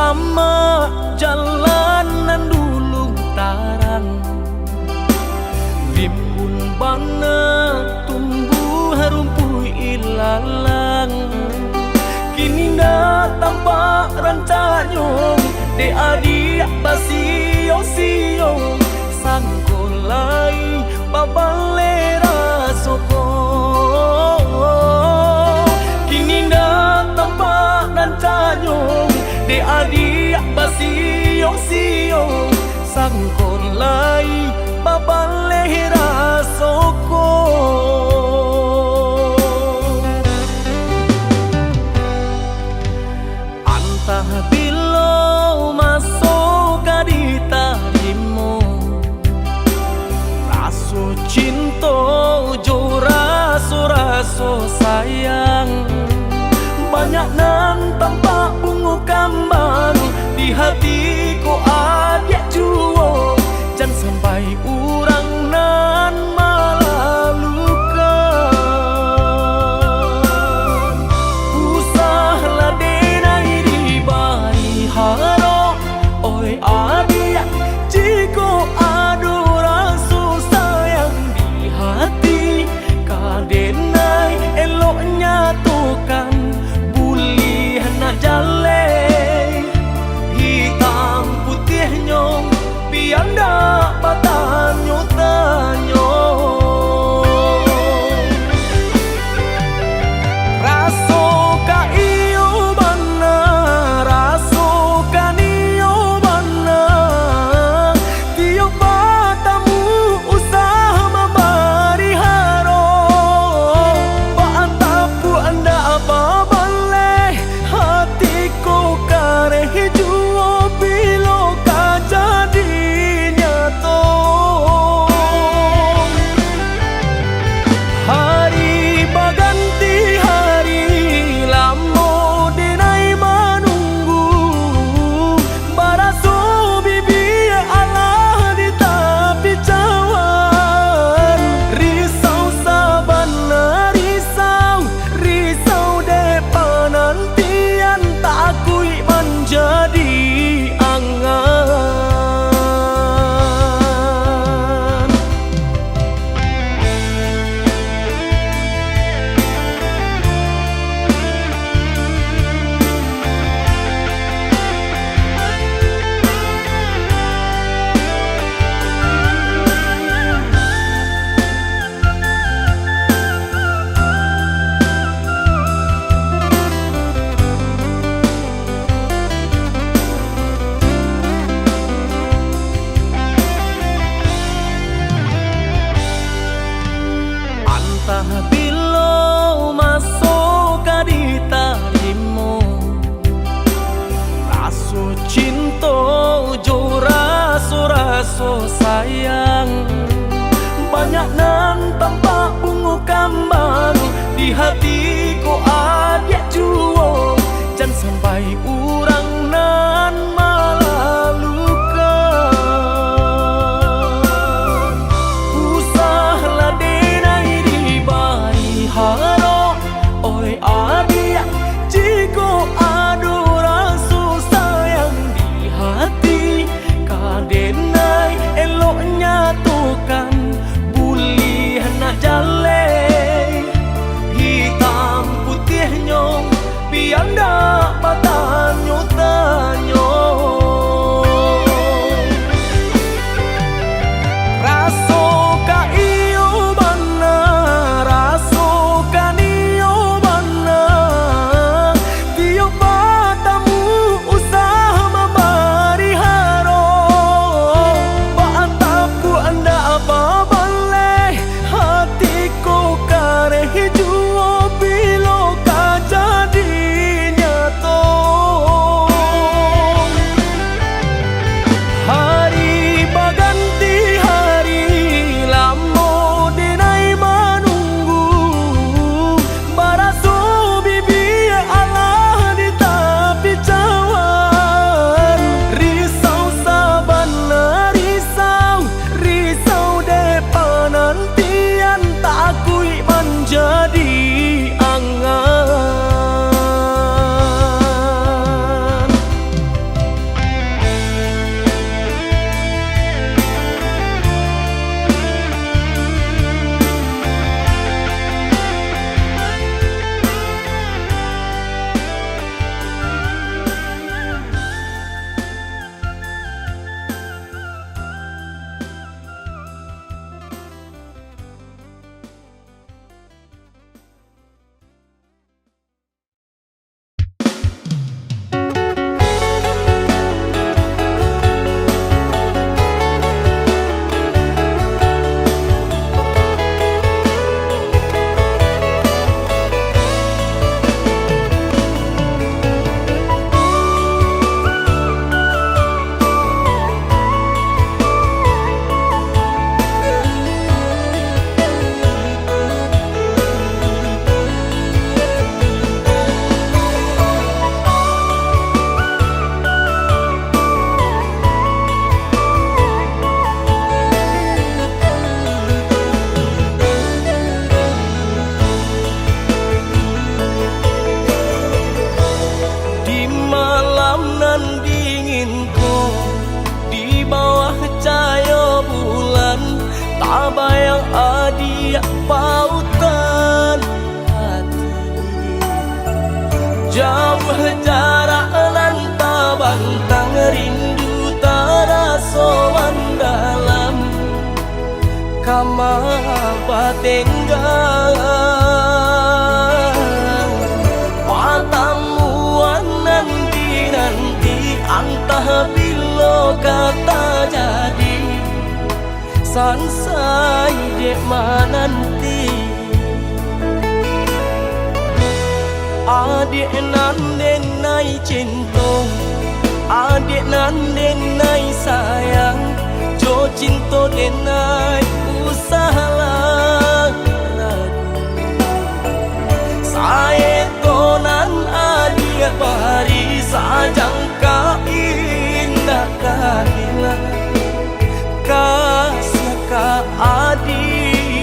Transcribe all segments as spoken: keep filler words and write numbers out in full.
Amak jalan nan dulu tarang, rimbun bana tumbuah rumpuik ilalang. Kini ndak tampak rancaknyo, dek adiak basio-sio, sangko lai babaleh raso ko. Kini ndak tampak rancaknyo, dek adiak basio-sio, sangko lai babaleh raso ko. Antah bilo maso ka ditarimo, raso cinto jo raso-raso sayang. Banyak nan tampak bungo kambang di hati ko adiak juo, jan sampai urang nan malalukan. Usahlah denai dibari harok, oi adiak, jikok ado raso sayang di hati, ka denai elok nyatokan, buliah nak jaleh hitam putiahnyo, bia ndak batanyo-tanyo. Raso ka iyo bana, raso ka nio bana, tiok batamu usah mambari harok, baa tapuak ndak babaleh. Hati ko kareh juo bilo ka jadi nyato. Hari baganti hari, lamo denai manunggu. Baraso bibia alah di tapi cawan. Risau sabana risau, risau dek panantian, takuik manjadi angan. Antah bilo maso ka ditarimo, raso cinto jo raso-raso sayang. Banyak nan tampak bungo kambang di hati ko adiak juo, jan sampai urang nan malalukan. Usahlah denai dibari harok, oi adiak, jikok ado raso sayang di hati, ka denai elok nyatokan, buliah Jauah jarak nan tabantang, rindu taraso mandalam. Kama batenggang, patamuan nan dinanti, antah bilo ka tajadi, sansai dek mananti. Adiak nan denai cinto, adiak nan denai sayang, jo cinto denai usah lah ragu. Saeto nan adiak bari, sajangka indak ka ilang. Kasiah ka adiak,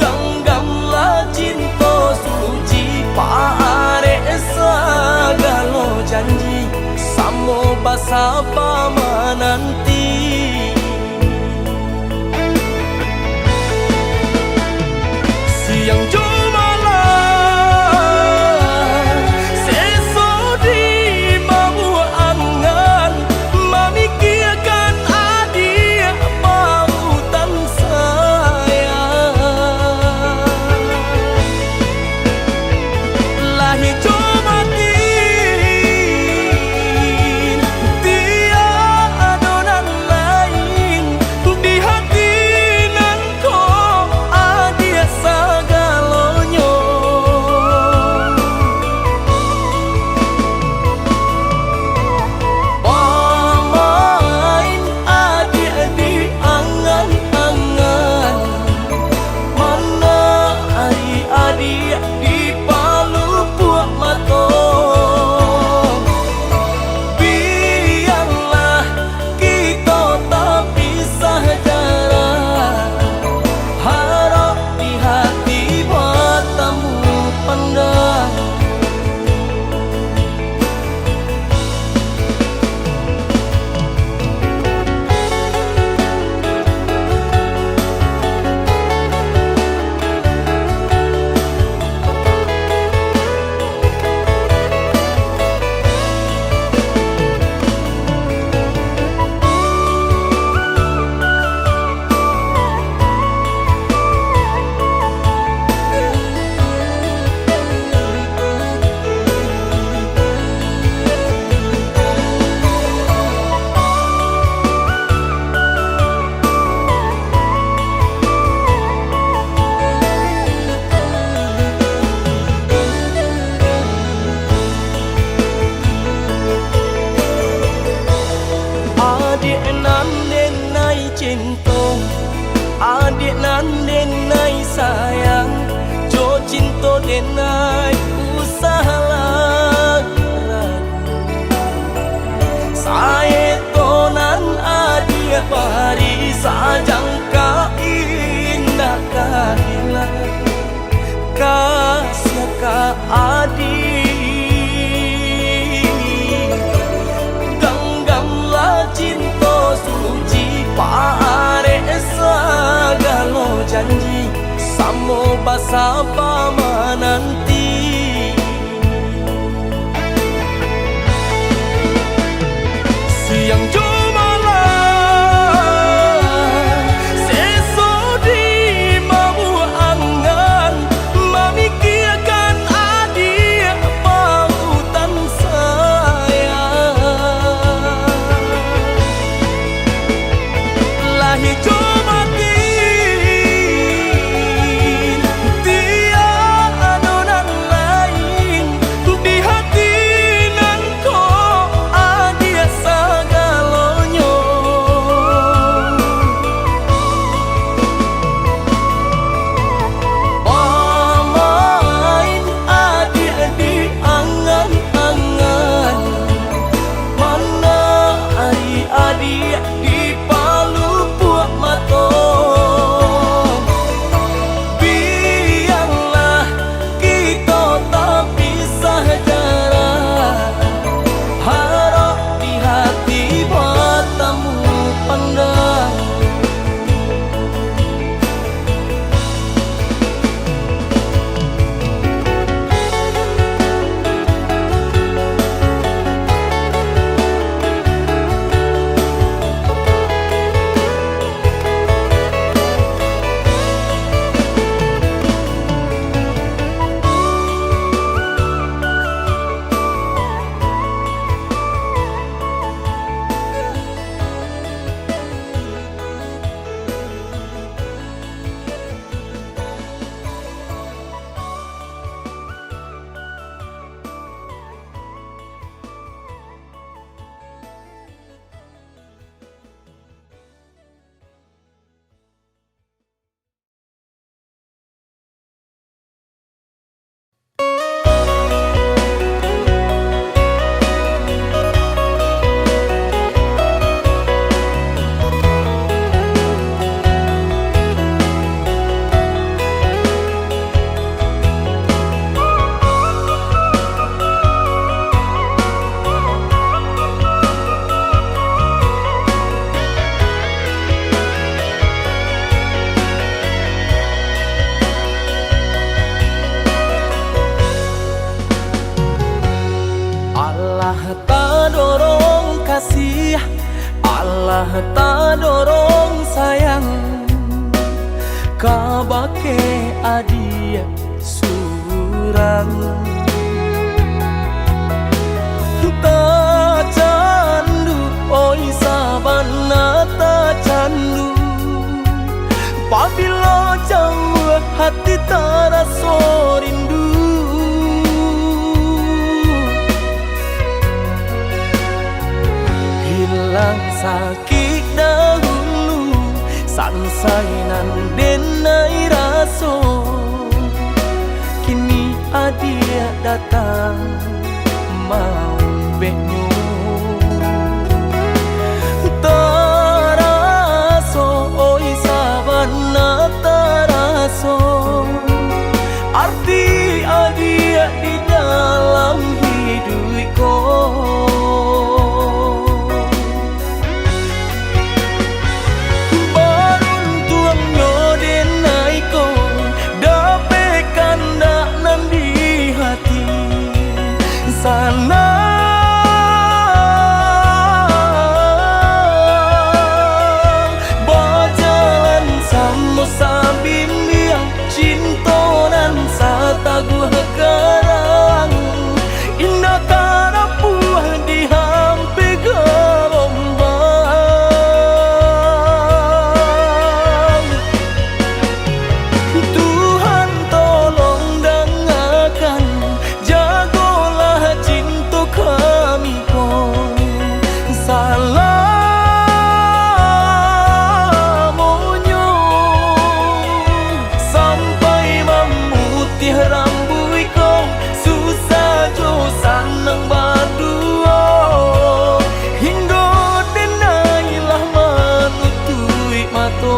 ganggamlah cinto suci, paarek sagalo janji, samo basaba mananti. Siang jo malam, seso di babuak angan, mamikiakan adiak pautan sayang. Lahia jo batin, tiado nan lain, di hati nan ko adiak sagalonyo. Bamain adiak di angan-angan, manari adiak di palupuak mato. Bialah kito tapisah jarak, harap di hati batamu pandang. Adiak nan denai cinto, adiak nan denai sayang, jo cinto denai usah lah ragu. Saeto nan adiak bari, sajangka indak ka ilang. Kasiah ka adiak, ganggamlah cinto suci, paarek sagalo janji, samo basaba mananti. Siang jo malam, seso di babuak angan, mamikiakan adiak pautan sayang. Lahia jo batin, tiado nan Tadorong sayang kabake adiak surang. Tacandu, oi sabana tacandu. Pabilo jauah hati taraso rindu. Hilang sakik dahulu, sansai nan denai raso. Kini adiak datang maumbeknyo. Taraso, oi sabana taraso, arti adiak di dalam hiduik ko. Baruntuangnyo denai ko, dapek kandak nan di hati. Sanang bajalan samo sabimbiang, cinto nan sataguah karang, indak ka rapuah dihampek galombang. Tuhan tolong dangakan, jagolah cinto kami ko salamonyo. Sampai mamutiah rambuik ko, susah jo sanang baduo, hinggo denai lah manutuik mato.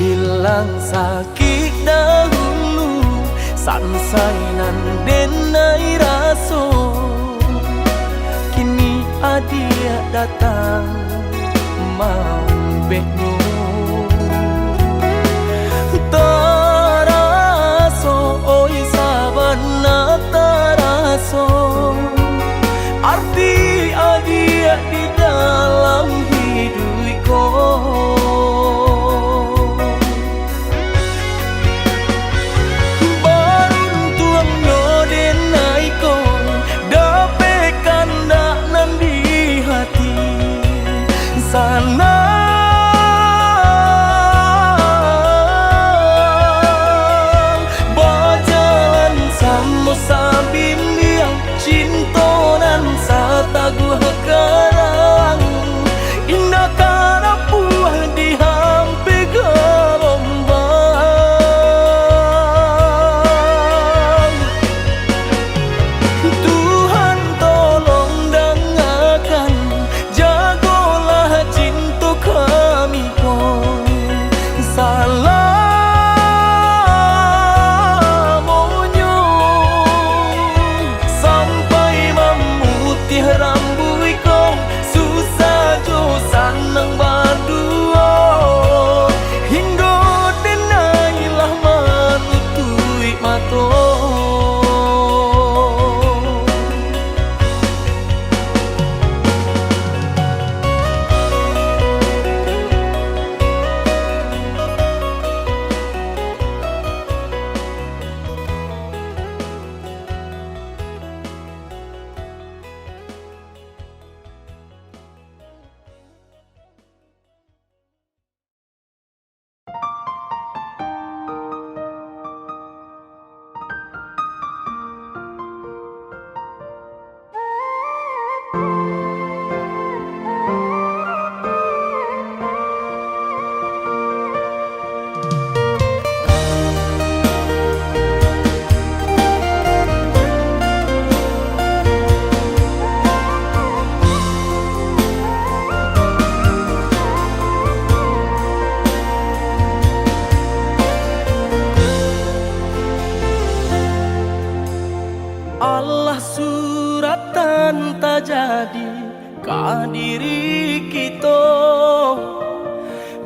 Hilang sakik dahulu, sansai nan denai raso. Kini adiak datang maumbeknyo. Taraso, oi sabana taraso, arti adiak di dalam hiduik ko. Baruntuangnyo denai ko, dapek kandak nan di hati. Sanang bajalan samo sabimbiang, cinto nan sataguah karang, indak ka rapuah dihampek galombang. Tuhan tolong dangakan, jagolah cinto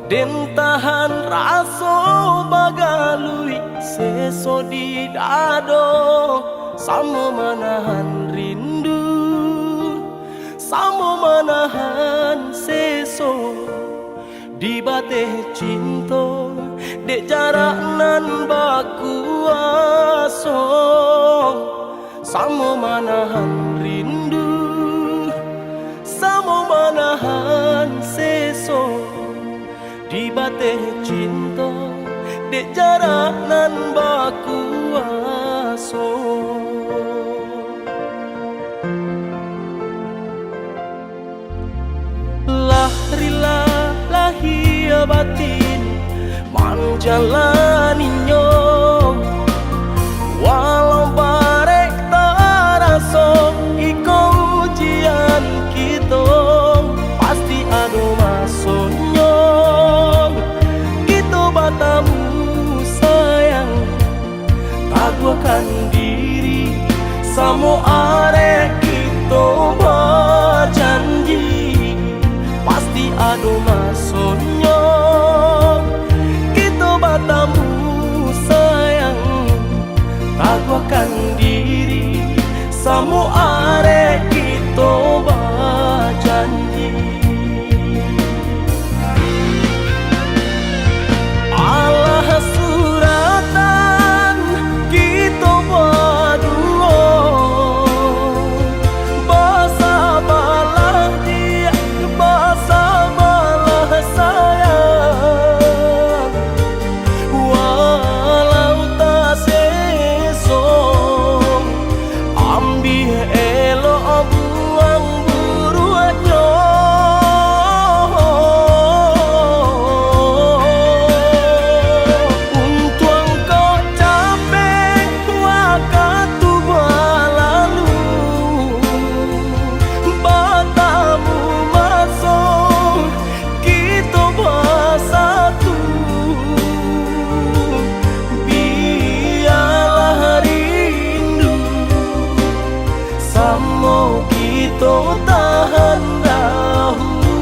Den tahan raso bagaluik seso di dado, samo manahan rindu, samo manahan seso di bateh cinto, dek jarak nan bakuaso. Samo manahan rindu, samo manahan seso di bateh cinto, dek jarak nan bakuaso. Lah rila lahia batin manjalaninyo, walau barek taraso iko ujian kito, pasti ado masonyo kito batamu sayang. Taguahkan diri, samo arek kito bajanji, pasti ado masonyo kito batamu sayang. Taguahkan diri, samo arek kito bajanji. Alah suratan kito baduo, basabalah diak, basabalah sayang. Walau taseso, ambiak elok buang buruaknyo. Untuang kok capek wakatu balalu, batamu maso kito basatu. Bialah rindu samo kito tahan dahulu.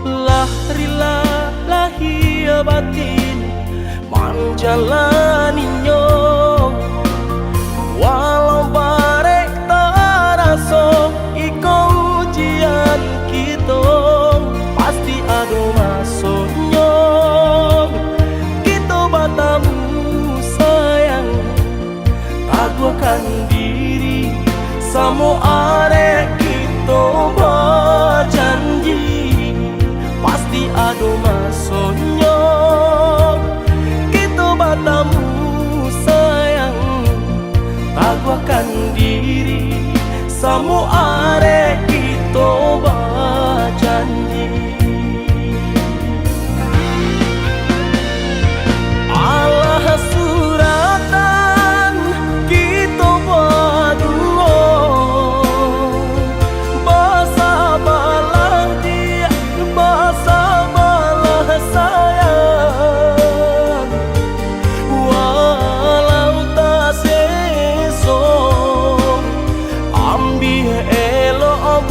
Lah rila lahia batin manjalaninyo. Walau barek taraso iko ujian kito, pasti ado masonyo kito batamu sayang. Taguahkan diri, samo arek kito bajanji, pasti ado masonyo kito batamu sayang. Taguahkan diri, samo arek kito bajanji. Alah suratan kito baduo, basabalah diak, basabalah sayang. Walau taseso, ambiak elok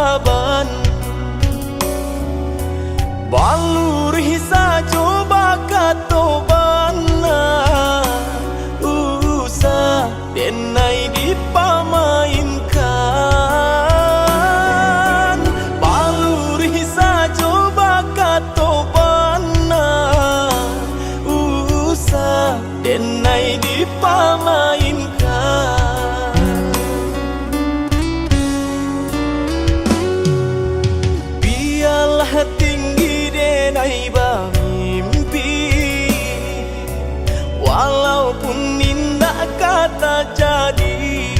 Saban, baluruih sajo bakato bana, usah denai dipamainkan. Baluruih sajo bakato bana, usah denai dipamainkan. Bialah tinggi denai bamimpi, walaupun indak ka tajadi.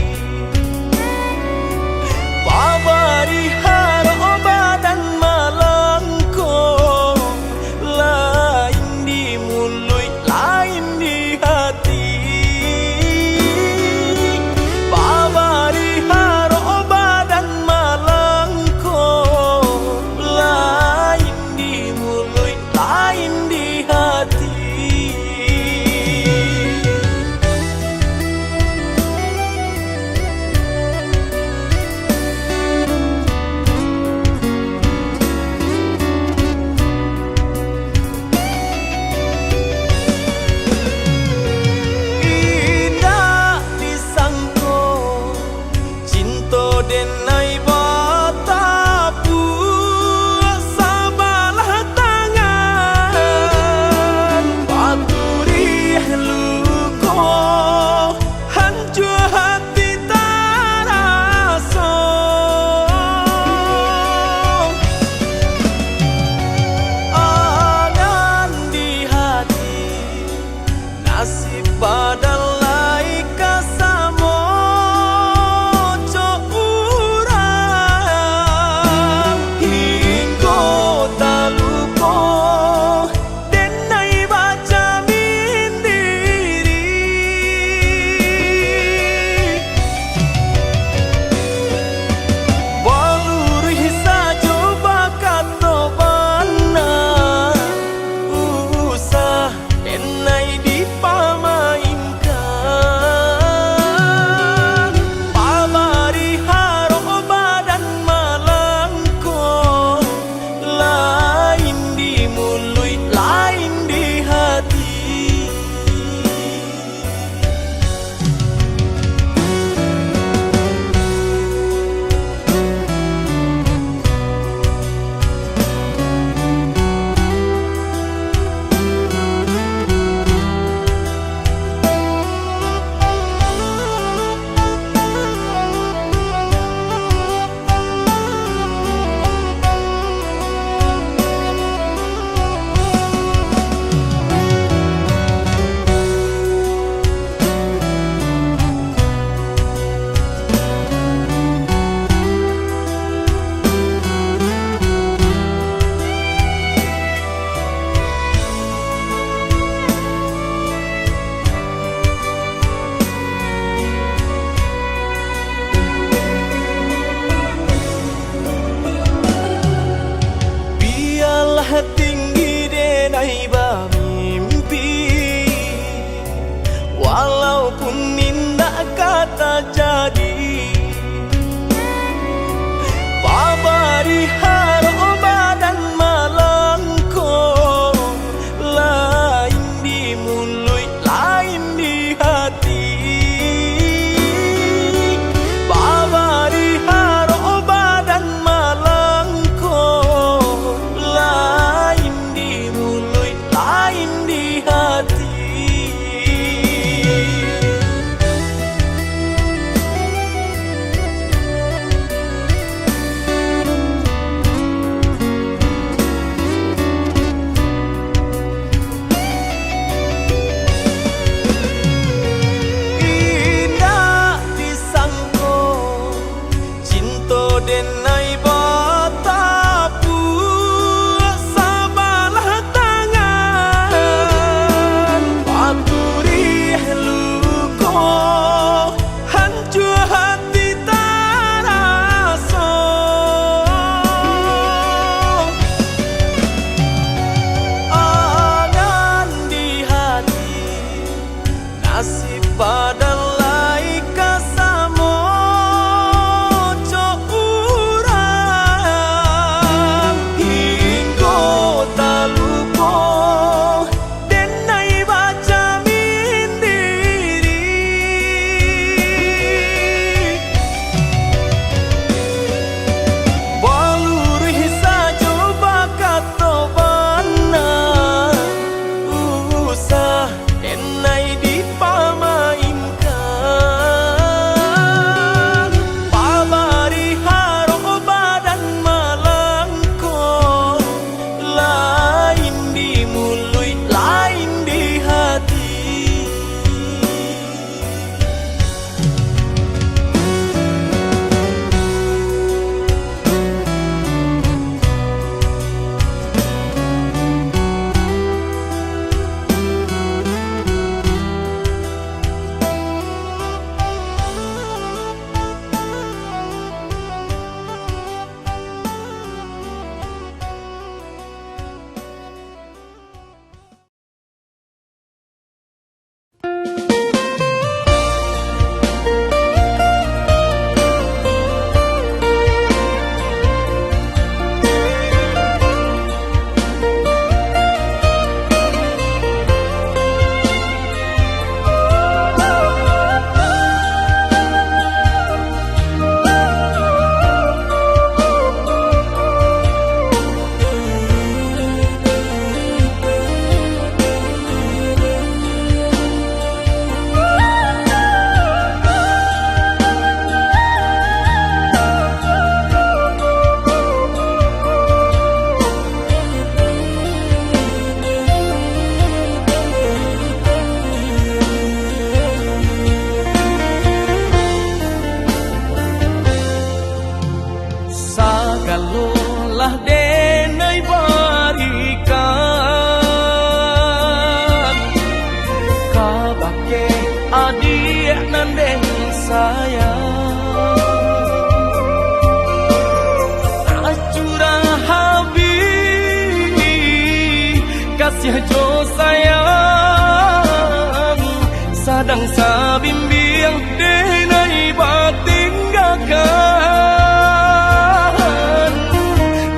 Babari harok badan malangko, lain di muluik, lain di hati. Babari harok badan malangko, lain di muluik, lain di hati. Indak disangko, cinto denai batapuak sabalah tangan, baturiah luko, hancua hati taraso. Angan di hati, nasib badan lai ka samo jo urang, hinggo talupo denai bajamin diri. Baluruih sajo bakato bana, usah denai dipamainkan. Pabari harok badan malangko, lain di muluik, lain di hati. Bialah tinggi denai bamimpi, walaupun indak ka tajadi. Pabari harok badan malangko, lain di muluik, lain di hati. Pabari harok badan malangko, lain di muluik, lain di hati. Kalau lah denai barikan kabake adiak nan den sayang, tacurah habih kasiah jo sayang, sadang sabimbiang denai batinggakan,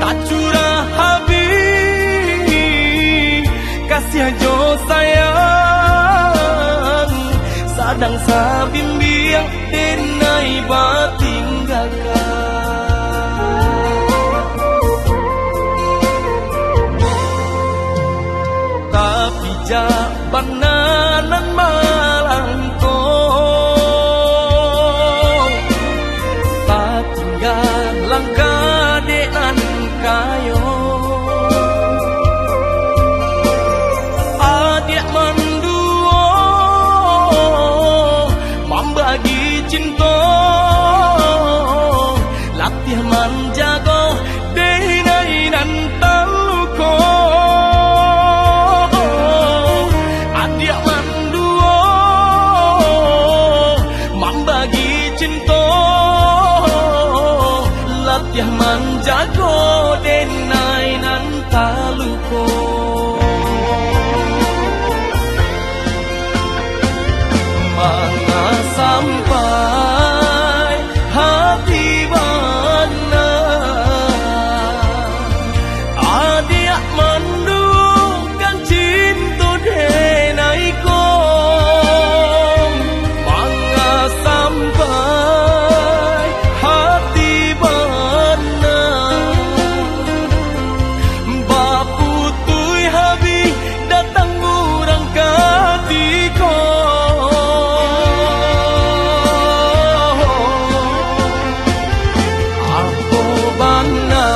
tacurah habih kasiah jo sayang, sadang sabimbiang denai batinggakan. Tapi jak bana nan malangko, tatingga langkah dek nan kayo. Adiak manduo mambagi cinto, latiah manjago denai nan taluko. Adiak manduo mambagi cinto, latiah manjago denai nan taluko. Manga sampai hati bana, adiak manduokan cinto denai ko. Manga sampai hati bana, baputuih habih datang urang katiko. Apo bana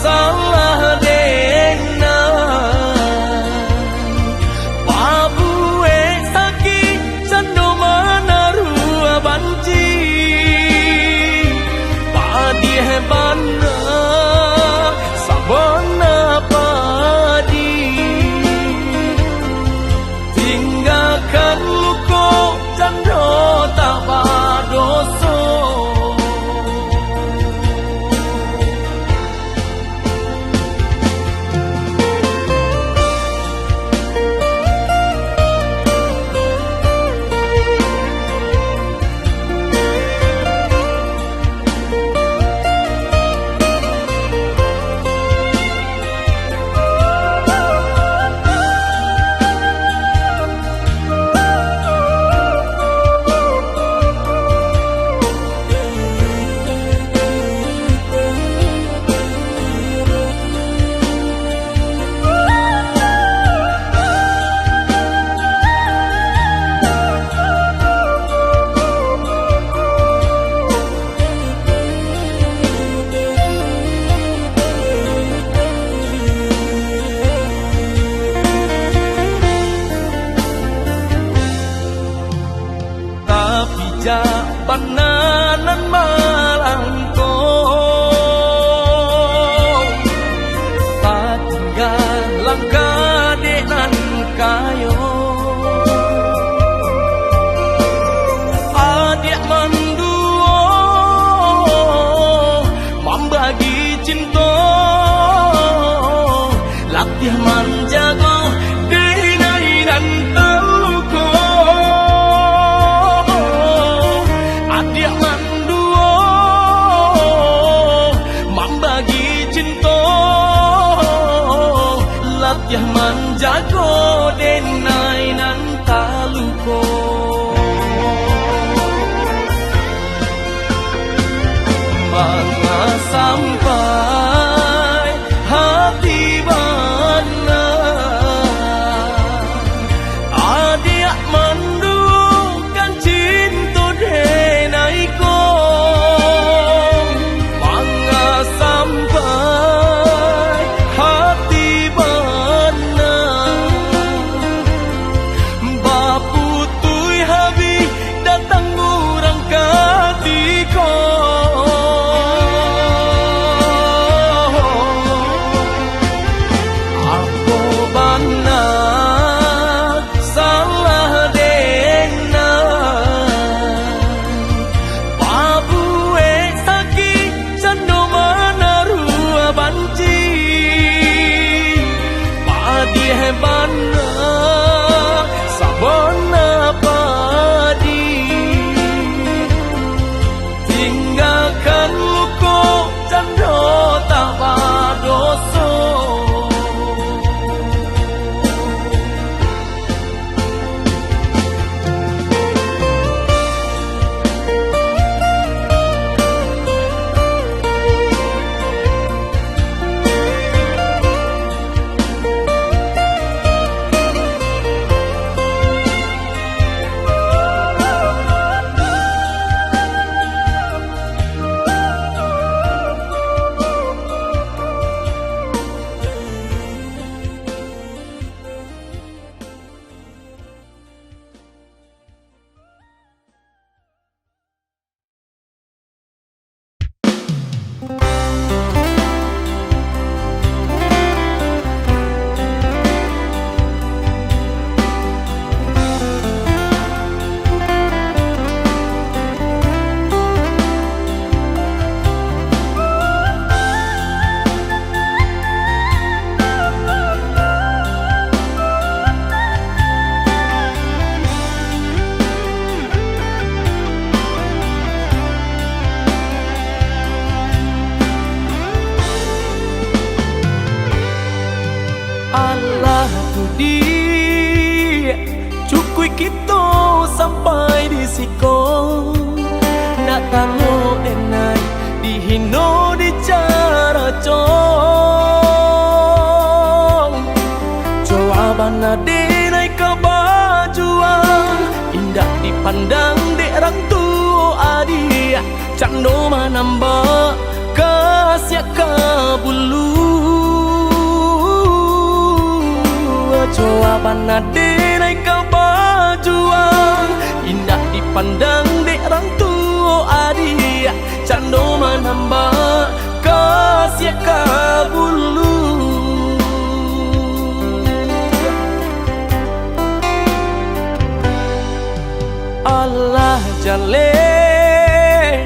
salah dena pabuek sakik, cando manaruah banci, padiah bana sabana padi. Tinggakan luko cando tak badoso. Tapi jak bana nan malangko, tatingga langkah dek nan kayo. Adiak manduo mambagi cinto, latiah manjago denai nan taluko. Adiak manduo mambagi cinto, latiah manjago denai nan taluko. Manga sampai hati bana, adiak manduokan cinto denai ko. Manga sampai hati bana, baputuih habih datang urang katiko. Diak, cukuik kito sampai di siko. Ndak talok denai, dihino, dicaracong. Cowa bana denai ka bajuang, indak dipandang dek rang tuo adiak. Cando manambak kasiak ka bulu. Cowa bana denai ka bajuang, indak dipandang dek rang tuo adiak. Cando manambak kasiak ka bulu. Alah jaleh,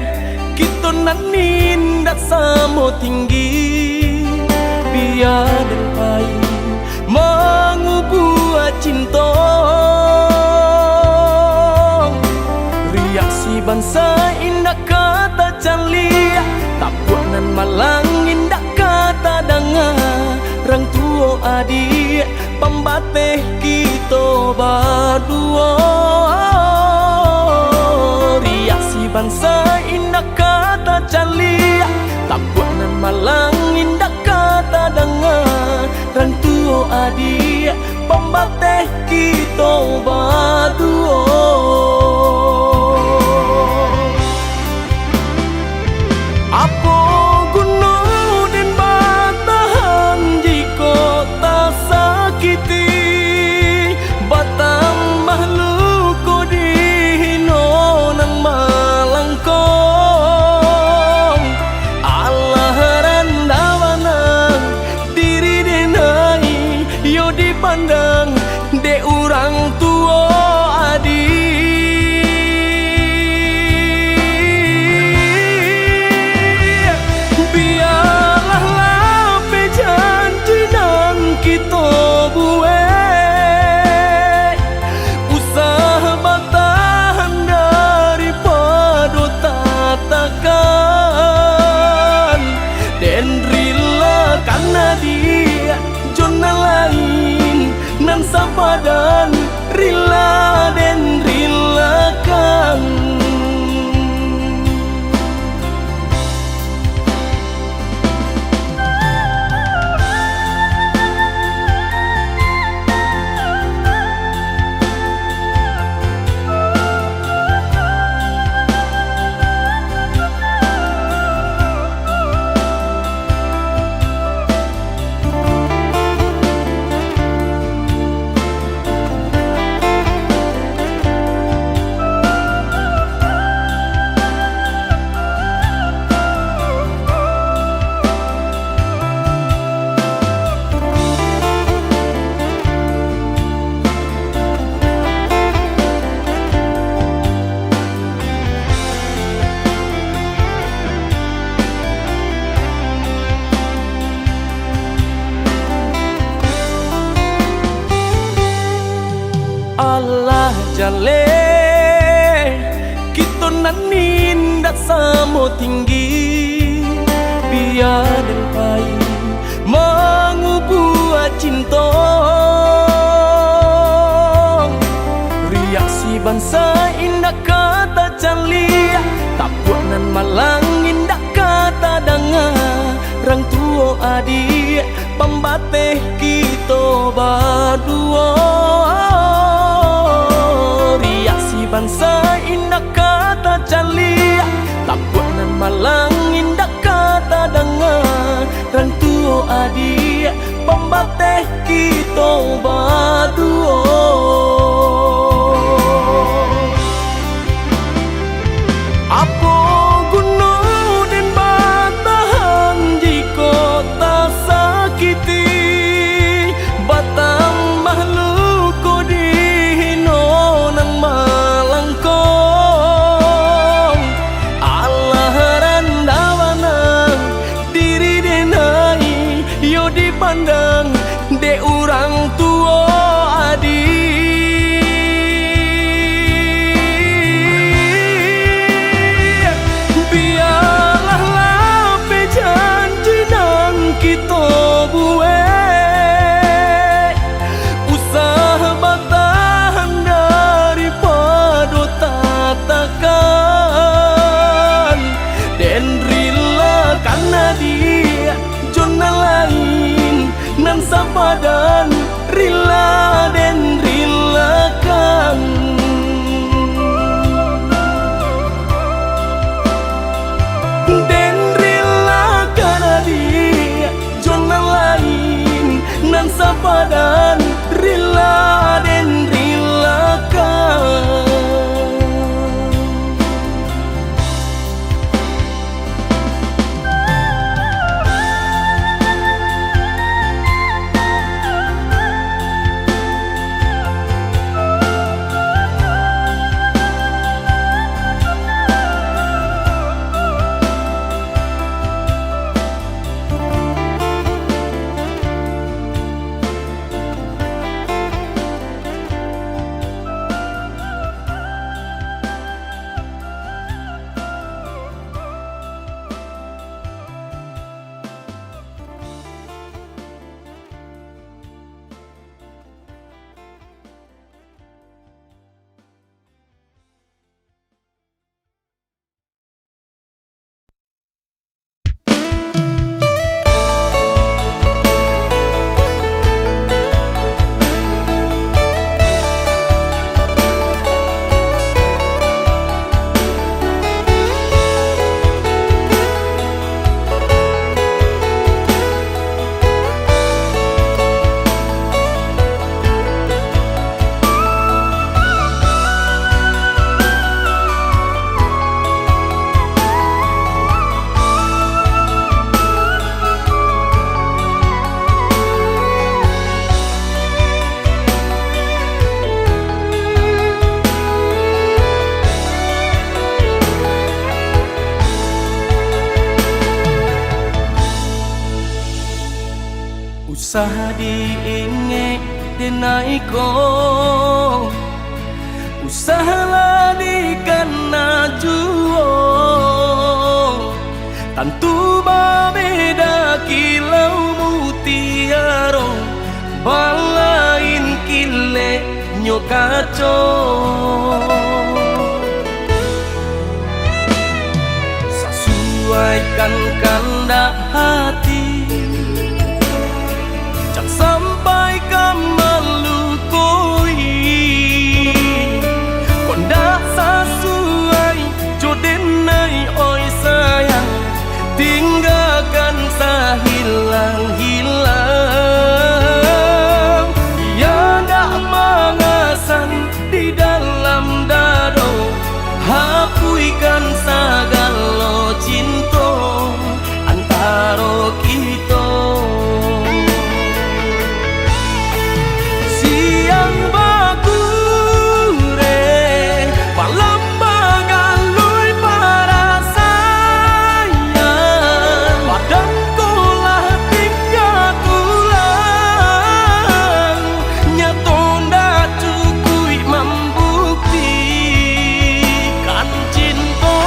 kito nan indak samo tinggi, bia den pai mangubua cinto. Riak si bansa indak ka tacaliak, tapuak nan malang indak ka tadanga. Rang tuo adiak, pambateh kito baduo. Riak si bansa indak ka tacaliak, tapuak nan malang indak ka tadanga. Rang tuo adiak, pambateh kito baduo. Apo guno den batahan jikok tasakiti? Batambah luko dihino nan malangkong. Alah randah bana diri denai, iyo dipandang dek urang tuo adiak. Bialah lapeh janji nan kito buek, usah batahan daripado tatakan. Den rilakan adiak jo nan lain, nan sapadan rila den rilakan. Alah jaleh, kito nan indak samo tinggi, bia den pai mangubua cinto. Riak si bansa indak ka tacaliak, tapuak nan malang indak ka tadanga. Rang tuo adiak, pambateh kito baduo. Riak si bansa indak ka tacaliak, tapuak nan malang indak ka tadanga. Rang tuo adiak, pambateh kito baduo. Apo guno den batahan jikok tasakiti? Batambah luko dihino nan malangkong. Alah randah bana diri denai, iyo dipandang dek urang tuo Usah diingek denai ko, usah lah dikana juo. Tantu babeda kilau mutiaro, balain kileknyo kaco. Sasuaikan kandak hati, jan sampai ka malukoi. Kok ndak sasuai jo denai, oi sayang, tinggakan sahilang-hilang. Bia ndak mangasan di dalam dado, hapuihkan sagalo cinto antaro kito. Siang bagureh, malam bagalui parasaian, badan ko lah tingga tulang. Nyato ndak cukuik mambuktikan cinto,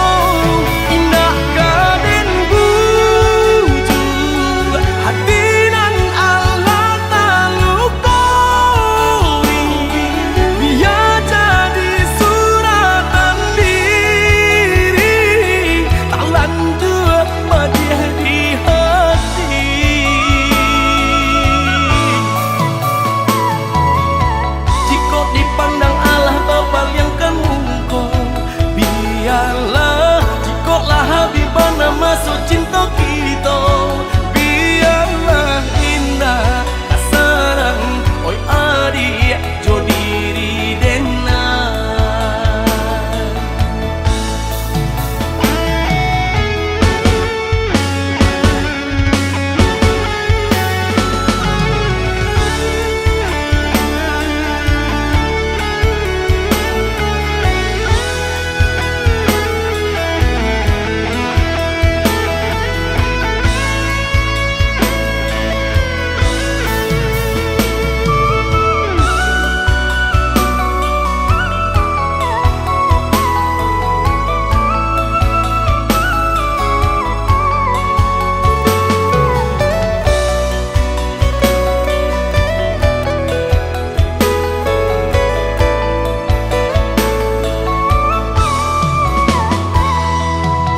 indak ka den bujuak hati nan alah talukoi. Bia jadi suratan diri, talanjua padiah di hati. Jikok dipandang alah bapaliangkan muko, bialah. Jikok lah habih bana maso cinto kito, bialah, indak ka sarang, oi adiak, jo diri denai.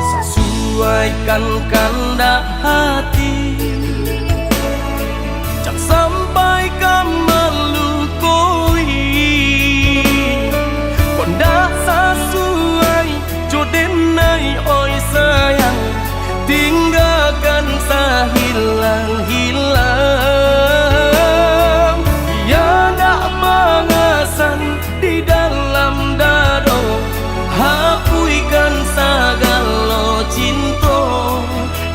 Sasuaikan kandak hati, jan sampai ka malukoi. Kok ndak sasuai jo denai, oi sayang, tinggakan sahilang-hilang. Bia ndak mangasan di dalam dado, hapuihkan sagalo cinto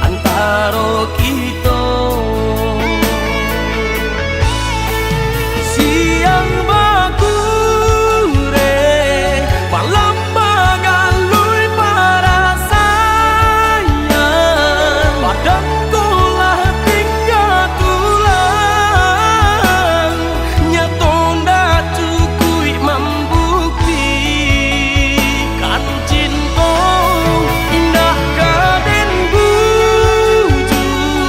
antaro kito. Siang bagureh, malam bagalui parasaian, badan ko lah tingga tulang. Nyato ndak cukuik mambuktikan cinto, indak ka den bujuak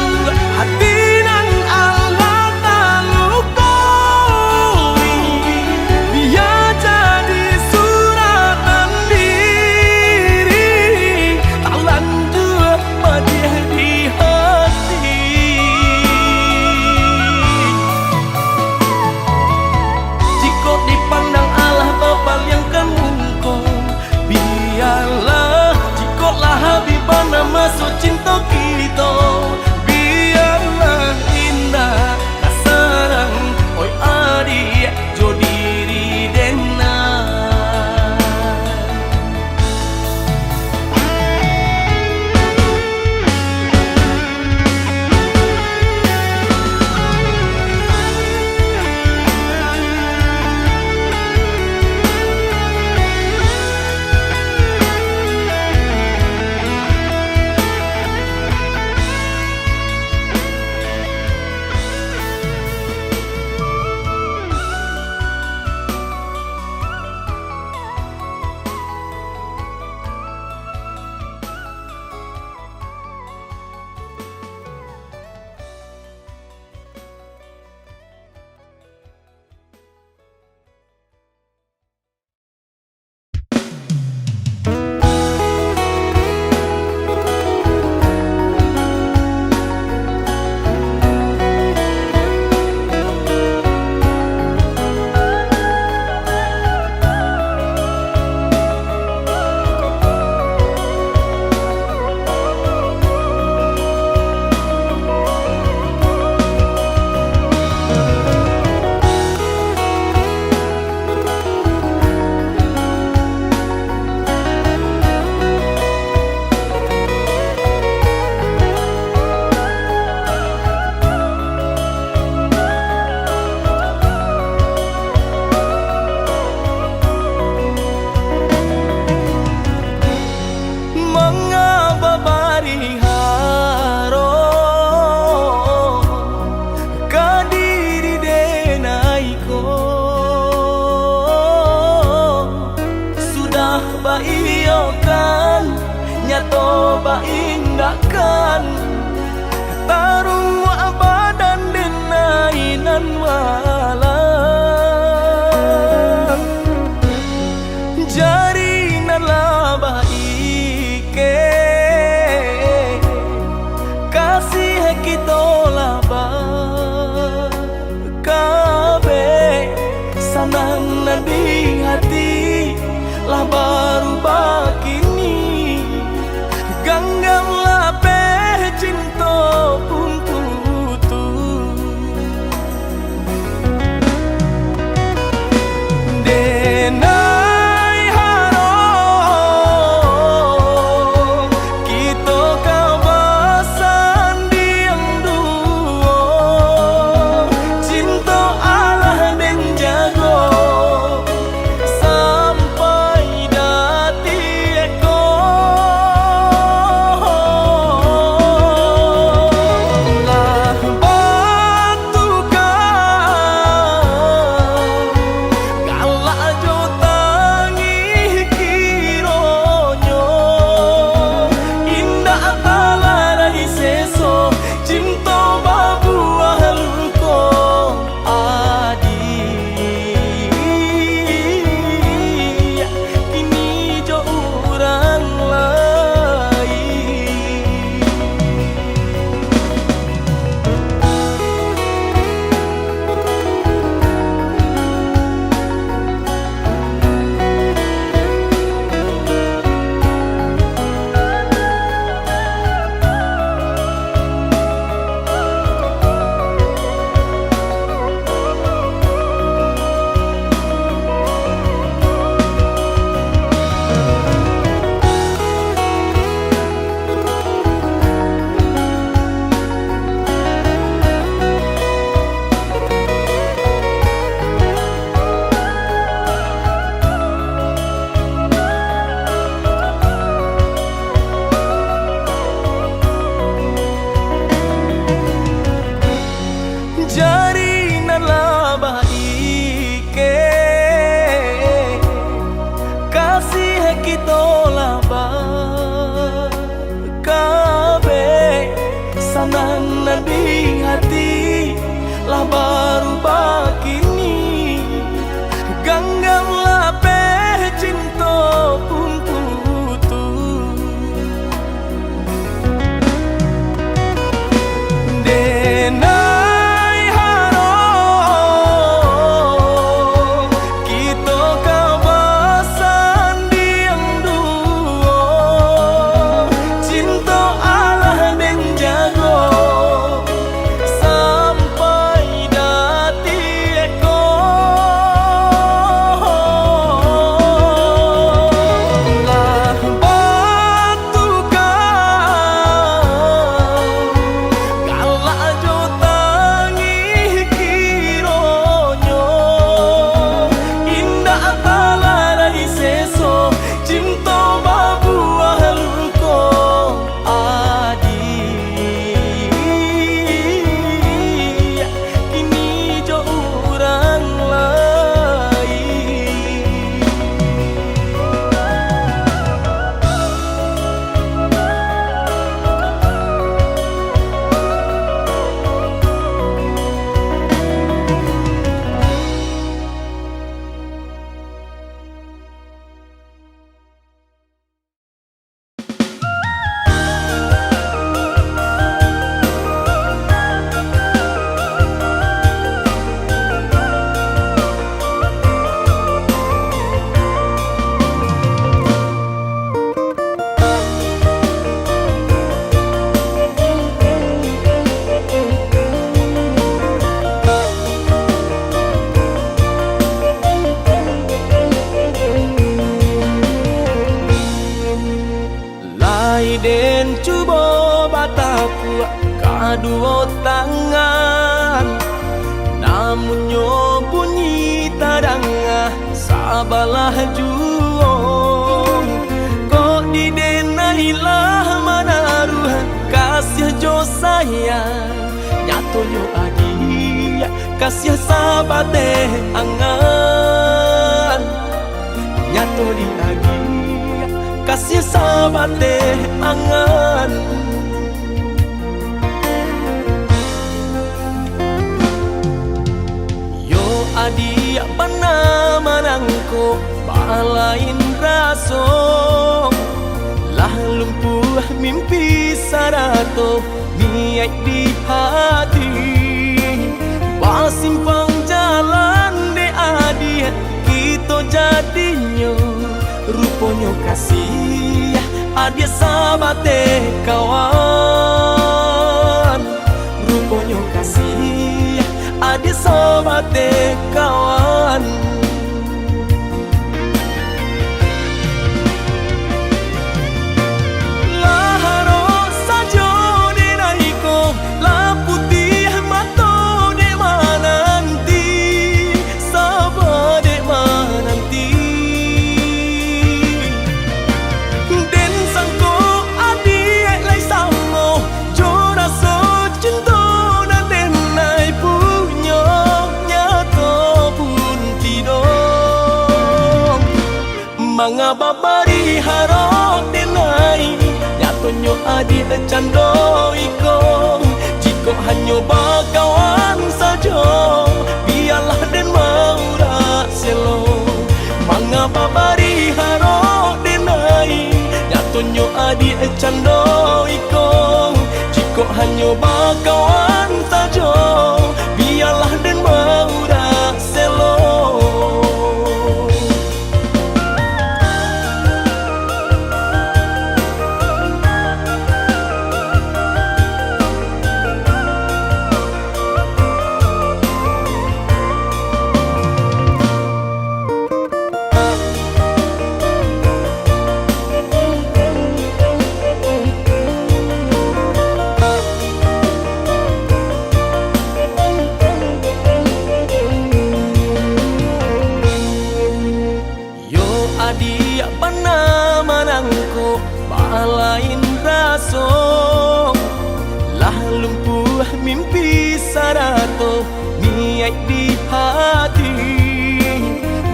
Kasih kito lah bakabeh, sanang nan di hati lah barubah kini. Ganggam lapeh cinto pun putuih. Denai harok kito ka basandiang duo, cinto alah den jago sampai datiak ko. Lah batukar galak jo tangih kironyo, indak talarai seso cinto babuah luko. Adiak, kini jo urang lain. Jari nan lah baikek, kasih kito lah bakabeh, sanang nan di hati lah barubah kini. Ganggam lapeh cinto pun putuih. Denai harok kito ka basandiang duo, cinto alah den jago sampai datiak ko. Lah batukar galak jo tangih kironyo, indak talarai seso cinto babuah luko. Adiak, kini jo urang lain. Lai den cubo batakuak kaduo tangan, namunnyo bunyi tadanga sabalah juo. Kok di den lai lah manaruah kasiah jo sayang, nyatonyo adiak kasiah sabateh angan. Nyato di adiak kasiah sabateh angan. Yo adiak bana manangko balain raso, lah lumpuah mimpi sarato ni di hati. Basimpang jalan dek adiak kito jadinyo. Ruponyo kasih adiak sabateh kawan. Ruponyo kasih adiak sabateh kawan. Lah harok sajo denai ko, lah putiah mato dek mananti, saba dek mananti. Den sangko adiak lai samo, jo raso cinto nan denai punyo, nyato pun kidong. Manga babari harok denai, nyatonyo adiak cando iko. Jikok hanyo bakawan sajo, bialah den maurak selo. Manga babari harok denai, nyatonyo adiak cando iko. Jikok hanyo bakawan sajo, bialah den maurak selo. Yo adiak bana manangko balain raso, lah lumpuah mimpi sarato niaik di hati.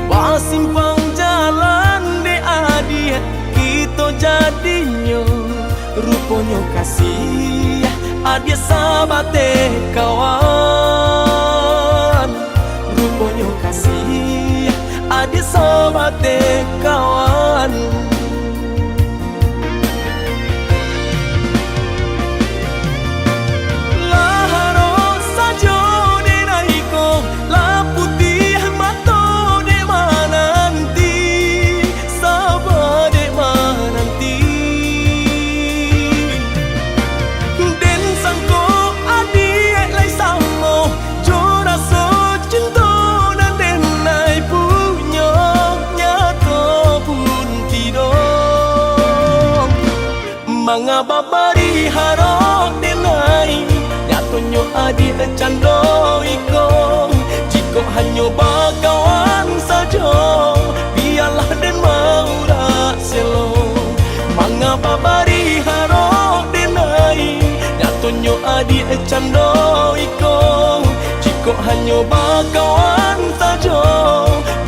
Basimpang jalan dek adiak kito jadinyo, ruponyo kasih adiak sabateh kawan. Ruponyo kasih adiak sabateh kawan. Lah harok sajo denai ko, lah putiah mato dek mananti, saba dek mananti. Den sangko adiak lai samo, jo raso cinto nan denai punyo, nyato pun kidong. Manga babari harok denai, nyatonyo adiak cando iko. Jikok hanyo bakawan sajo, bialah den maurak selo. Manga babari harok denai, nyatonyo adiak cando iko. Jikok hanyo bakawan sajo,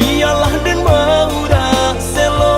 bialah den maurak selo.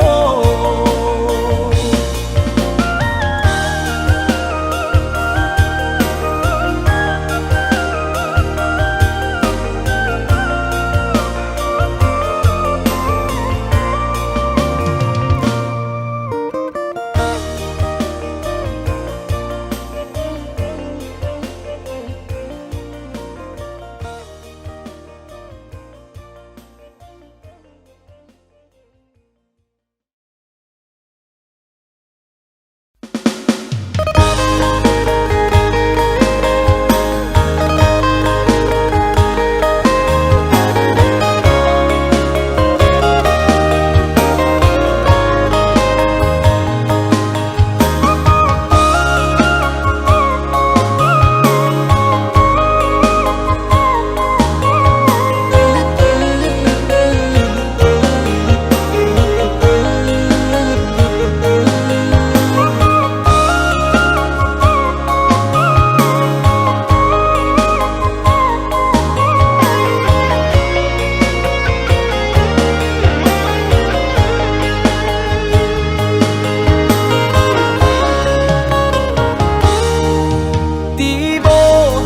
Tibo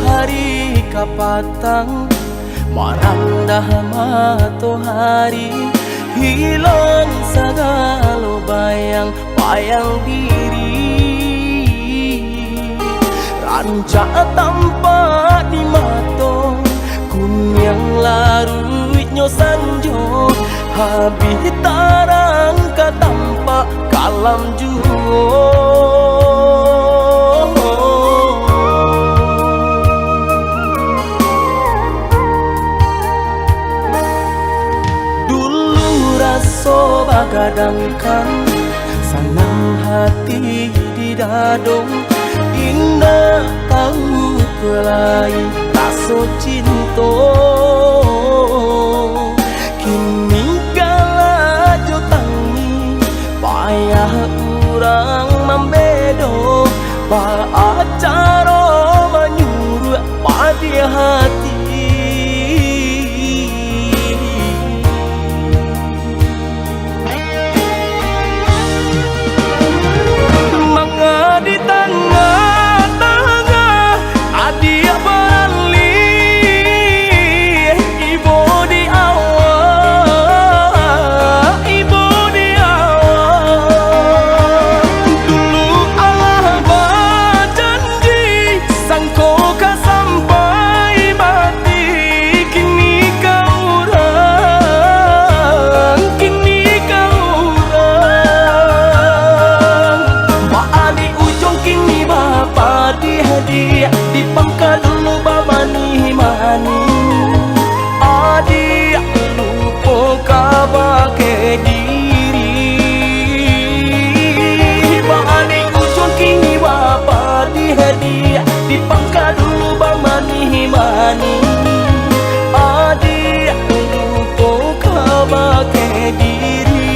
hari kapatang, marandah matohari, hilang sagalo bayang-bayang diri. Rancak tampak di mato, kuniang laruiknyo sanjo, habih tarang ka tampak kalam juo. Dulu raso bagadangkan, sanang hati di dado, indak tahu pulo lai raso cinto. Kini galak jo tangih, payah urang mambedo, baa caro manyuruak padiah hati. Manga di tangah-tangah, adiak baralih, ibo di awak, ibo di awak. Dulu alah bajanji, sangko ka sampai mati, kini ka urang, kini ka urang. Baa di ujuang kini bapadiah, diak, di pangka dulu bamanih-manih. Adiak lupo kabake diri. Baa di ujuang kini bapadiah, diak, di pangka dulu bamanih-manih. Adiak lupo kabake diri.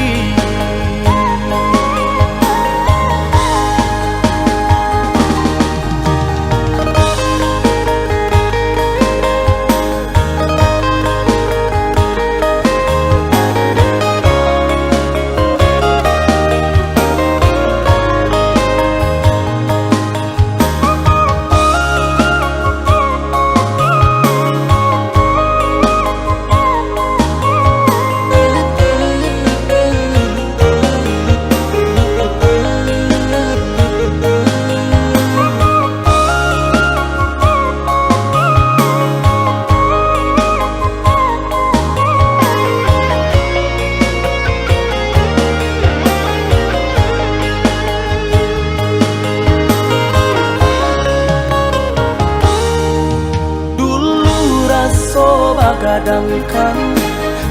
Dulu raso bagadangkan,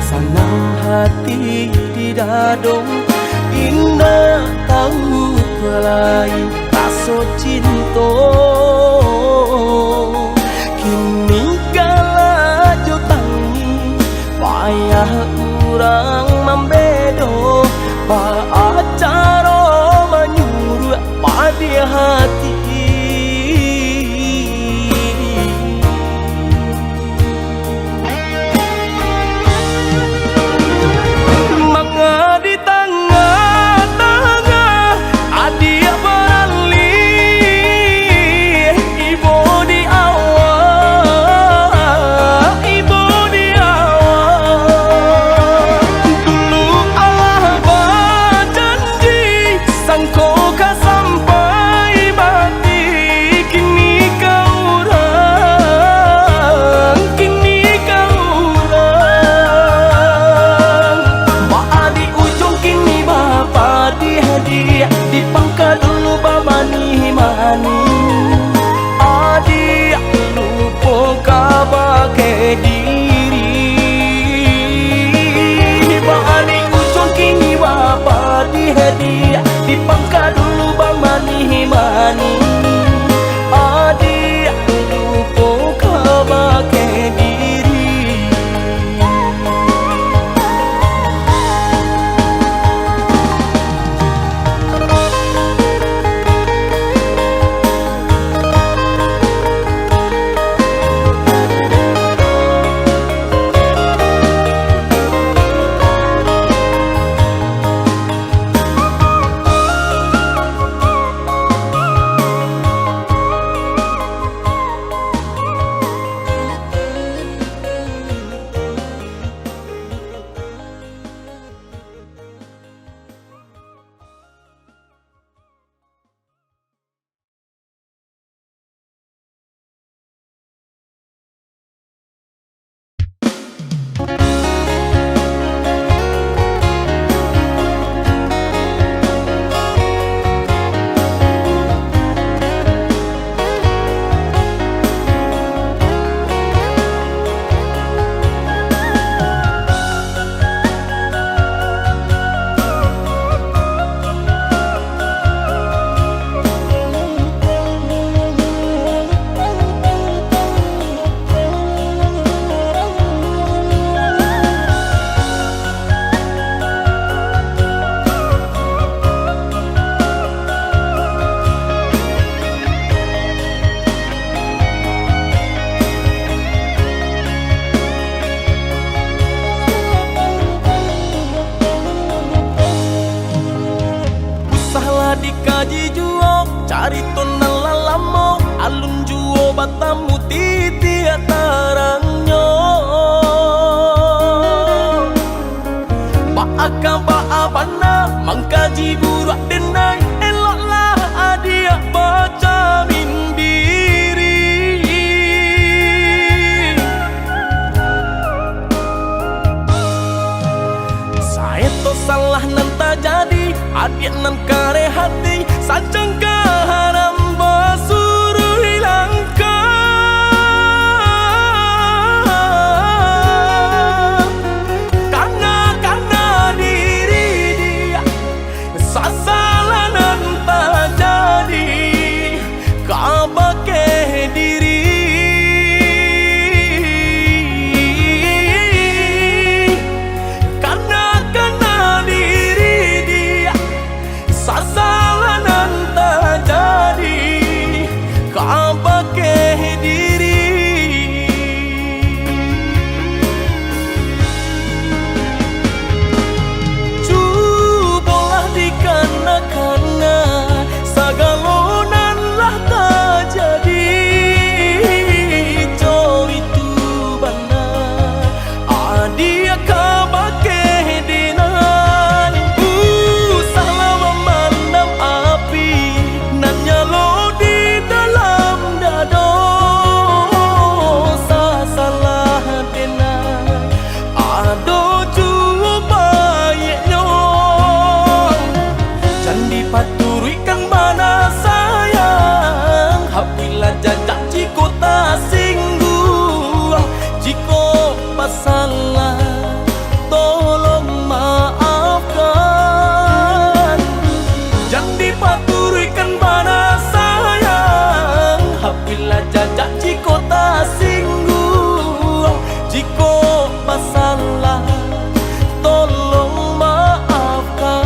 sanang hati di dado, indak tahu pulo lai raso cinto. Kini galak jo tangih, payah urang mambedo, baa caro manyuruak padiah hati. Manga di tangah-tangah, adiak baralih, ibo Tamu titiak tarangnyo. Baa ka baa bana mangkaji buruak denai, eloklah adiak bacamin diri. Saeto salah nan tajadi, adiak nan kareh hati, sancang ka haram basuruik langkah. Kana-kana diri diak, sasalah nan tajadi kabake diri. Kana-kana diri diak, sasalah nan tajadi kabake diri. Cubolah dikana-kana sagalo nan lah tajadi, co itu bana adiak kabake denai. Usahlah mamandam api nan nyalo di dalam dado, sasalah denai ado juo baiaknyo. Jan dipaturuikkan bana sayang, apilah jajak jiko tasingguang, jiko basalah, tolong maafkan. Jan dipaturuikkan bana sayang, apilah jajak jiko tasingguang, jiko basalah, tolong maafkan.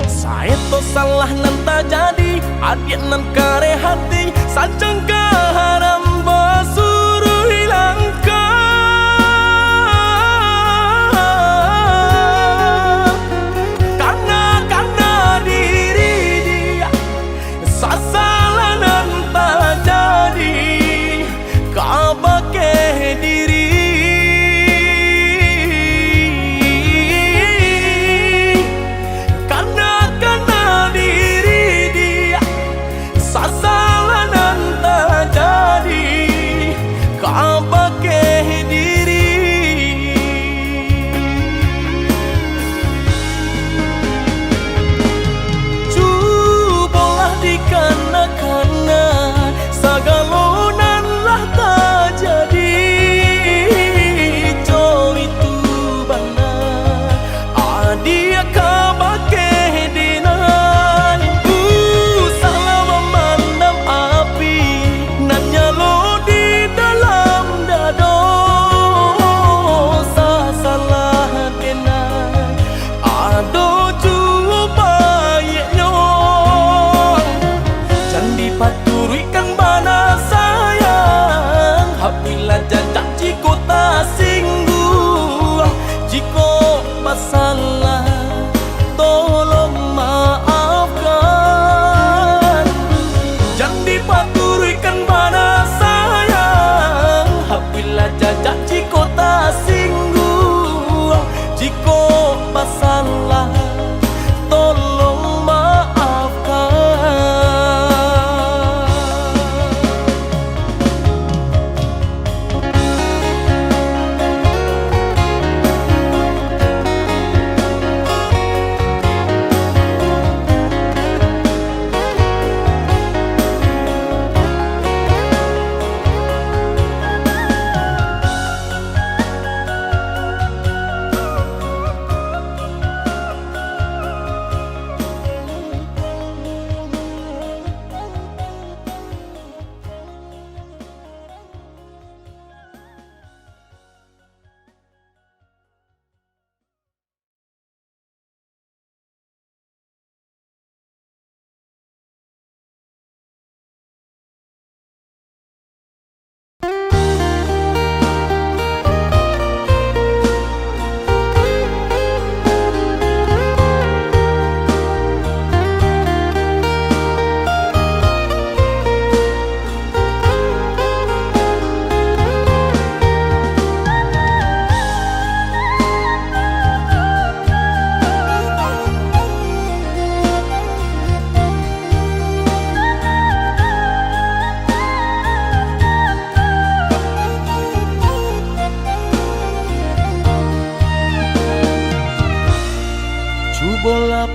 Saeto salah nan tajadi, adiak nan kareh hati, sancang ka haram basuruik langkah. Kana-kana diri diak, sasalah nan tajadi kabake diri. Kana-kana diri diak, sasalah nan tajadi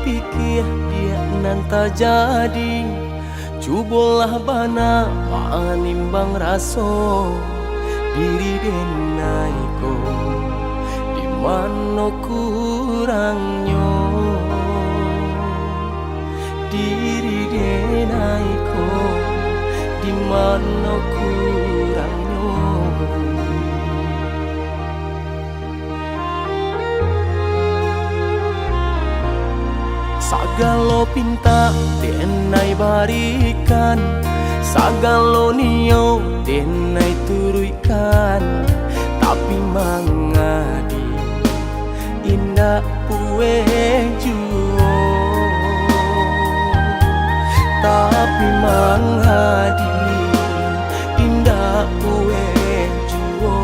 Pikia diak nan tajadi, cubolah bana manimbang raso diri denai ko, di mano kurangnyo diri denai ko, di mano kurangnyo. Sagalo pintak denai barikan, sagalo nio denai turuikkan, tapi mangadi indak pueh juo, tapi mangadi indak pueh juo.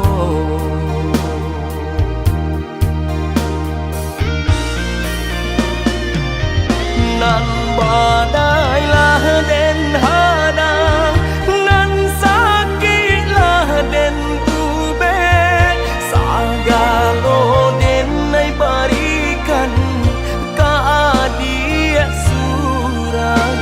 Nan badai lah den hadang, nan sakik lah den ubek, sagalo denai barikan ka adiak surang.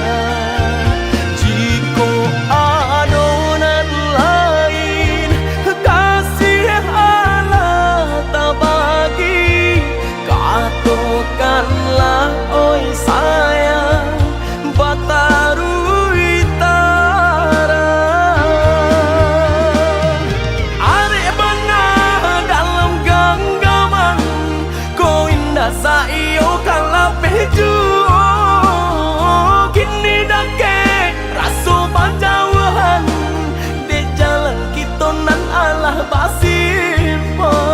Jikok ado nan lain, kasiah alah tabagi, katokanlah, oi sayang, bataruih tarang. Arek bana dalam ganggaman, ko indak saiyo ka lapeh juo. Kini dakek raso bajauahan, dek jalan kito nan alah basimpang.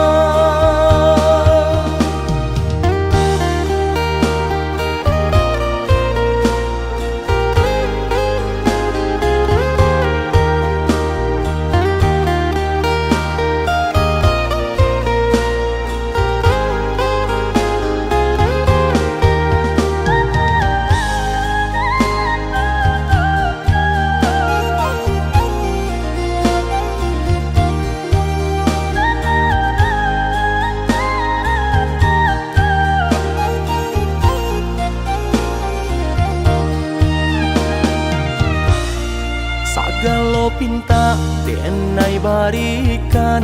Sagalo pintak denai barikan,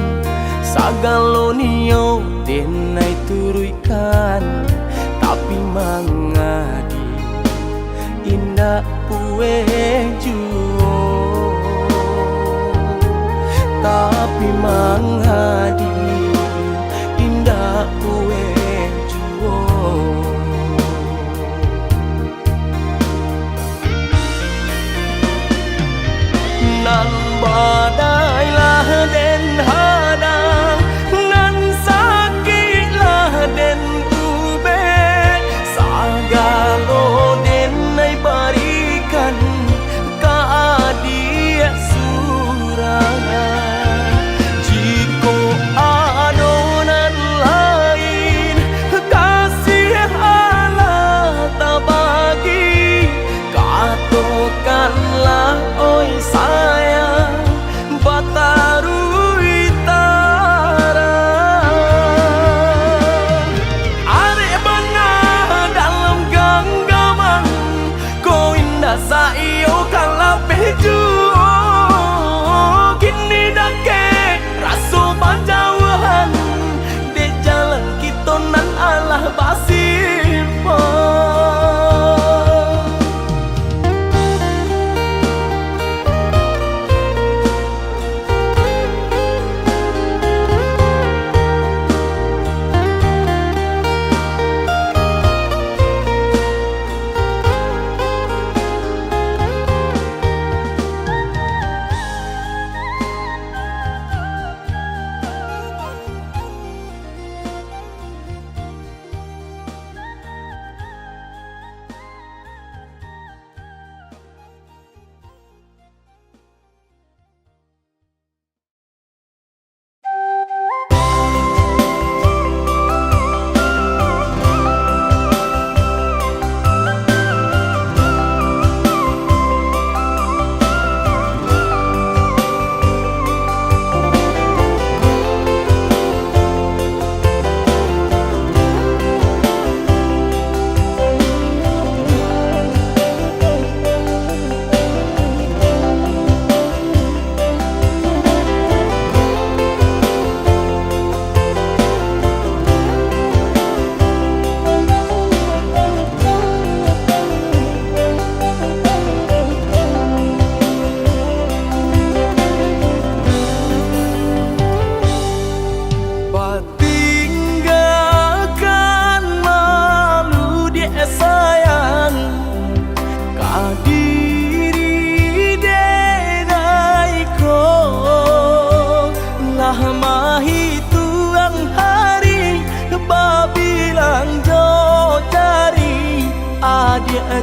sagalo nio denai turuikkan, tapi mangadi indak pueh juo, tapi mangadi indak pueh juo. Nan badai lah den hadang, nan sakik lah den ubek, sagalo denai barikan ka adiak surang. Jikok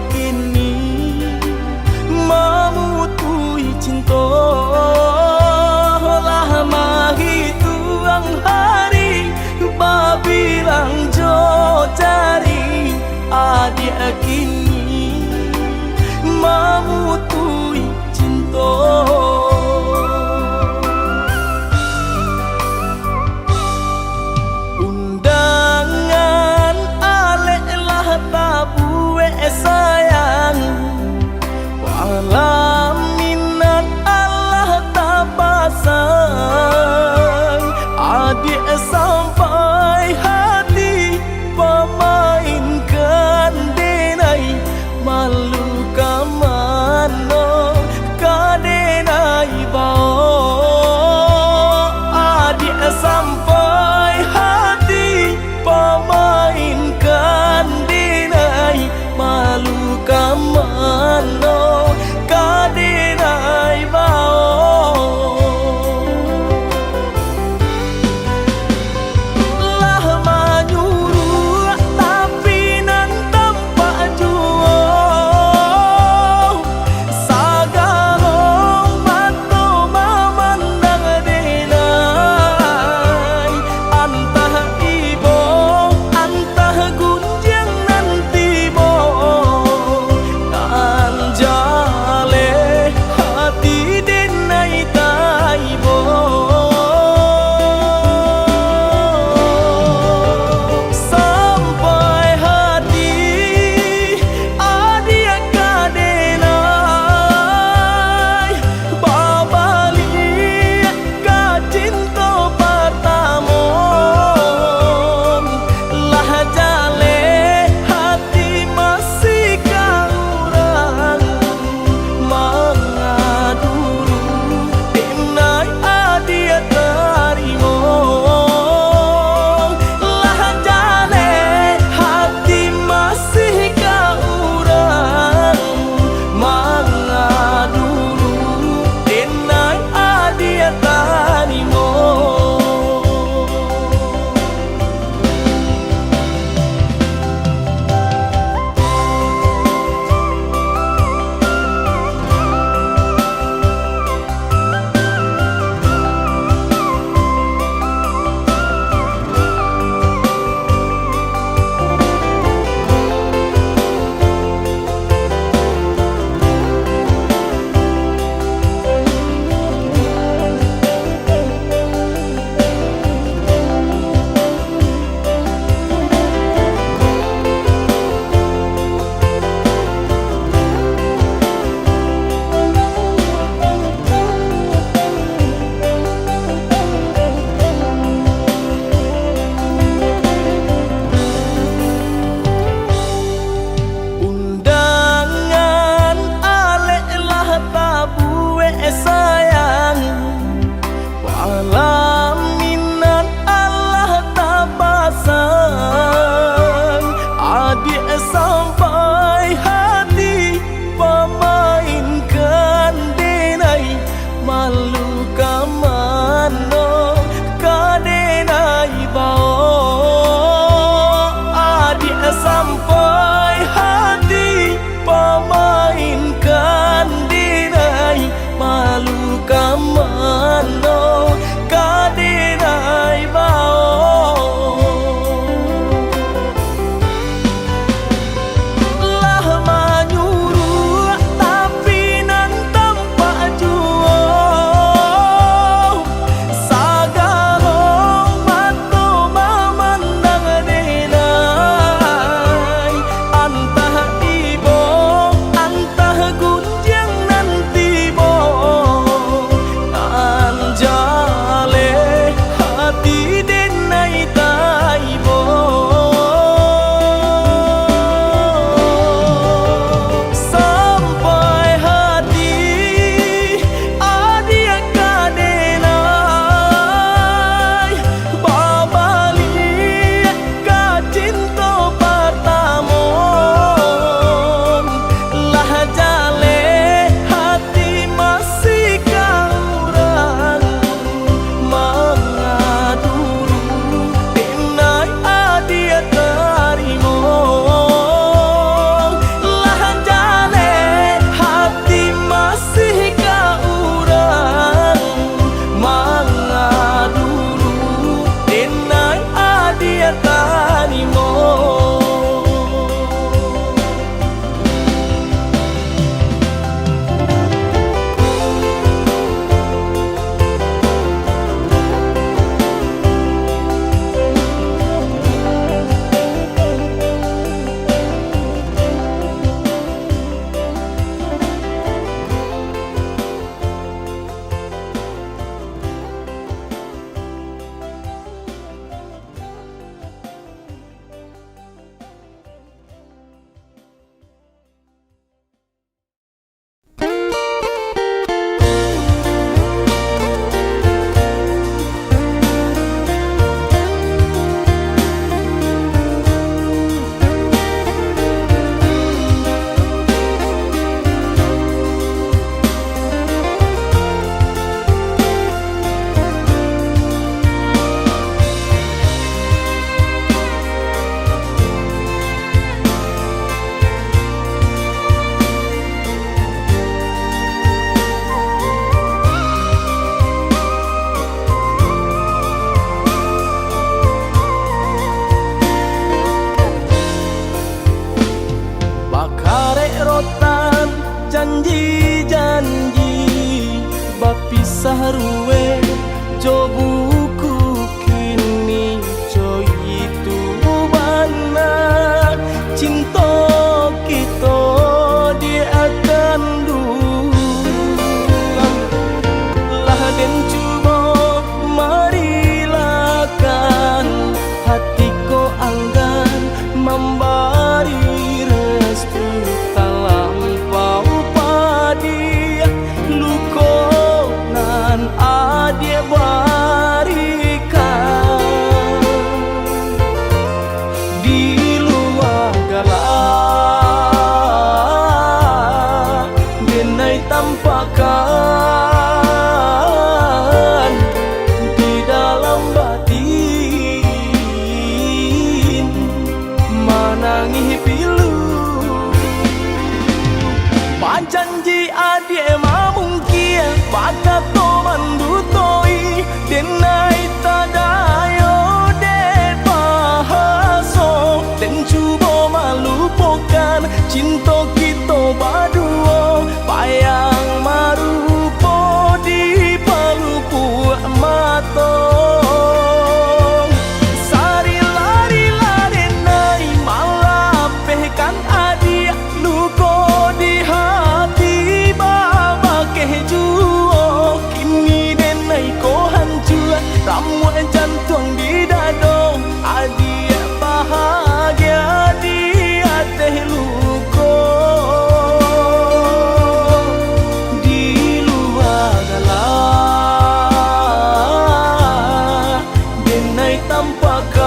Kini mamutuih cinto, lah mahituang hari, babilang jo jari, adiak kini mamutuih cinto. Undangan alek lah tabuek sayang, palaminan alah tapasang, adiak sampai hati pamainkan denai, Taruweh jo buku kini, co itu bana cinto kito di akan dulang. Lah den cubo marilakan hati ko anggan mambari restu talampau padiah, luko nan adiak barikan di lua galak, denai tampakkan di dalam batin manangih pilu. Bajanji adiak mamungkia, bakato mandutoi, denai tadayo dek bahaso, den cubo malupokan cinto kito baduo, payang marupo di palupuak mato. Sarila-rila denai malapehkan adiak, luko di hati babakeh juo. Kini denai ko hancua, ramuak jantuang di dado, adiak bahagia di ateh luko. Di lua galak, denai tampakkan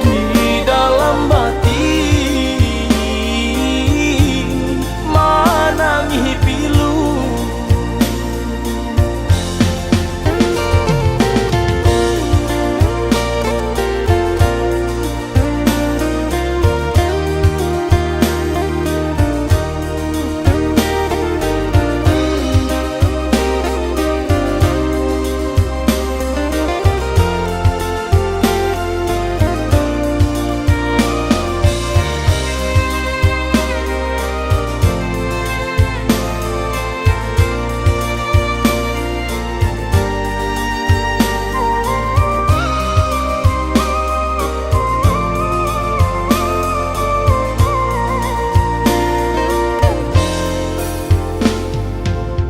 di dalam batin manangih pilu.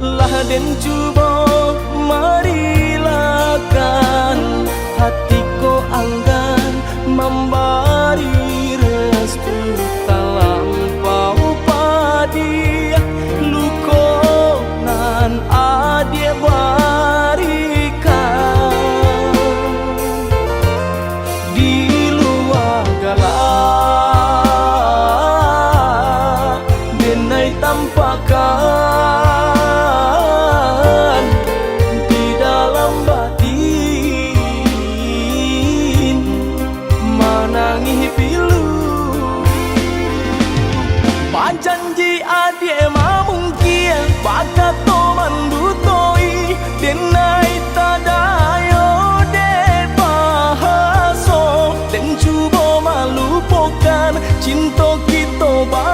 Lah den cubo marilakan, hati ko anggan mambari restu talampau padiah, luko nan adiak barikan di lua galak, denai tampakkan di dalam batin manangih pilu. Bajanji adiak mamungkia, bakato mandutoi, denai tadayo dek bahaso, den cubo malupokan cinto kito ba